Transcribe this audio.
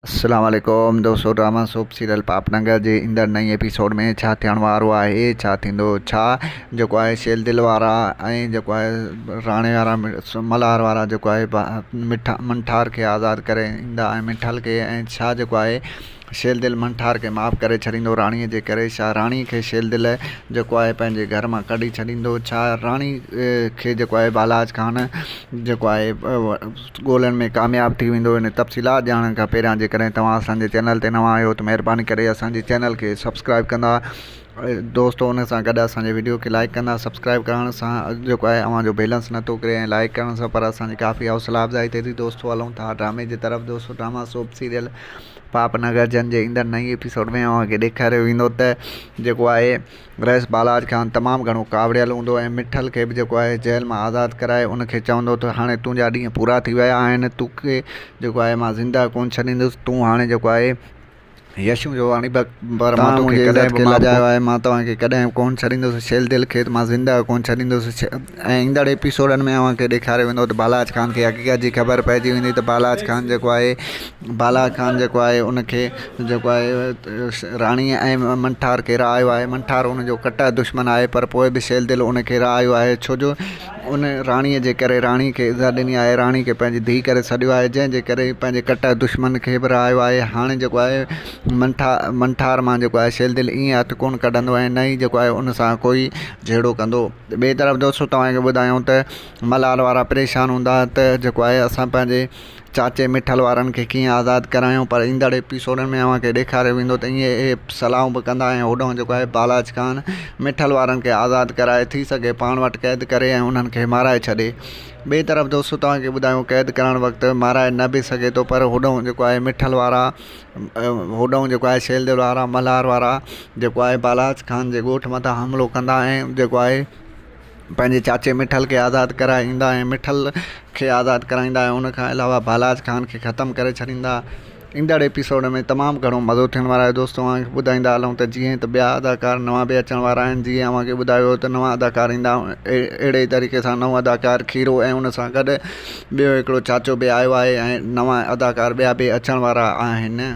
السلام عليڪم دوستو ڊراما سوپ سيريل پاپ ننگر جي ايندڙ نئين ايپيسوڊ ۾ ڇا ٿيڻ وارو آهي ڇا ٿيندو ڇا جيڪو آهي شيل دل وارا ۽ جيڪو آهي راڻي وارا ملهار وارا جيڪو آهي مٺا منٺار کي آزاد ڪري ايندا ۽ مٺل کي ۽ ڇا جيڪو آهي شيل دل منٺار کي معاف ڪري ڇڏيندو راڻي جي ڪري ڇا راڻي کي شيل دل جيڪو آهي پنهنجي گهر مان ڪڍي ڇڏيندو ڇا راڻي کي جيڪو آهي بالاچ خان جيڪو آهي ڳولڻ ۾ ڪامياب ٿي ويندو ان تفصيلات ڄاڻڻ کان پهريان جيڪڏهن توهان اسان جي چينل تي نوان آهيو ته مهرباني ڪري اسان جي چينل کي سبسڪرائب ڪندا دوستو ان سان گڏ اسان جي وڊيو کي لائڪ ڪندا سبسڪرائب ڪرڻ سان جيڪو آهي اوهان جو بيلنس نٿو ڪري ۽ لائڪ ڪرڻ سان پر اسان جي ڪافي حوصلا افزائي ٿئي ٿي دوستو هلون ٿا ڊرامي جي طرف دوستو ڊراما سوپ سيريل پاپ نگر جن جي ايندڙ نئين ايپيسوڊ ۾ اوهان کي ڏيکاريو ويندو ته جيڪو آهي رئيس بالاچ خان تمام گهڻو ڪاوڙيل هوندو ۽ مٺل کي به جيڪو آهي جيل مان آزاد ڪرائي ان کي چوندو ته هاڻي تنهنجا ڏينهن پورا ٿي ويا آهن توکي جيڪو آهي مان زنده ڪونه ڇڏيندس تون هاڻي جيڪو آهي يشو جو هاڻي پر مان توکي ڪڏهن به لڄايو آهي مان توهان کي ڪڏهن به ڪونه ڇڏيندس شيل دل کي مان زنده ڪونه ڇڏيندس ۽ ايندڙ ايپيسوڊن ۾ اوهان کي ڏيکاريو ويندو ته بالاچ خان کي حقيقت جي خبر پئجي ويندي ته بالاچ خان جيڪو آهي بالاچ خان جيڪو آهي ان کي جيڪو آهي راڻي ۽ منٺار کي رهايو آهي منٺار ان جو ڪٽر دشمن آهي پر پوء به شيل دل ان کي رهايو آهي ڇو جو ان راڻي جي ڪري راڻي کي عزت ڏني آهي راڻي کي پنهنجي ڌيء ڪري سڏيو آهي جنهن جي ڪري پنهنجي ڪٽر دشمن کي به رهايو آهي هاڻي جيڪو آهي منٺا منٺار مان جيڪو آهي شيل دل ائين هٿ ڪونه ڪڍندو ۽ نه ئي جيڪو آهي ان سان ڪوئي جهيڙو ڪندو ٻئي طرف دوستو توهان کي ٻڌايون ته ملهار وارا پريشان هوندا ته جيڪو آهي اسان پنهنجي چاچي مٺل وارن کي ڪيئن آزاد ڪرايون پر ايندڙ ايپيسوڊن ۾ اوهان کي ڏيکاريو ويندو ته ائين اهي صلاحون به ڪندا ۽ هوڏانهن جيڪو آهي بالاچ خان مٺل وارن کي آزاد ڪرائي ٿي سگهي پاڻ وٽ قيد ڪري ۽ انهن کي مارائي ڇڏي ٻئي طرف دوستو توهان کي ٻڌايون قيد ڪرڻ وقت مارائي نه به سگهي ٿو پر هوڏانهن جيڪو آهي مٺل وارا هوڏانهن جيڪو آهي شيل دل وارا ملهار وارا جيڪو آهي بالاچ خان جي ڳوٺ مٿان حملو ڪندا ۽ جيڪو آهي پنهنجي چاچي مٺل کي آزاد ڪرائي ايندا ۽ مٺل کي آزاد ڪرائيندا ۽ ان کان علاوه بالاچ خان کي ختم ڪري ڇڏيندا ايندڙ ايپيسوڊ ۾ تمام گهڻو مزو ٿيڻ وارو آهي دوستو اوهان کي ٻڌائيندا هلون ته جيئن ته ٻيا اداڪار نوان به اچڻ وارا آهن جيئن اوهان کي ٻڌايو ته نوان اداڪار ايندا اهڙي طريقي سان نئون اداڪار کيرو ۽ ان سان گڏ ٻيو هڪڙو چاچو به آيو آهي ۽ نوان اداڪار ٻيا به اچڻ وارا آهن.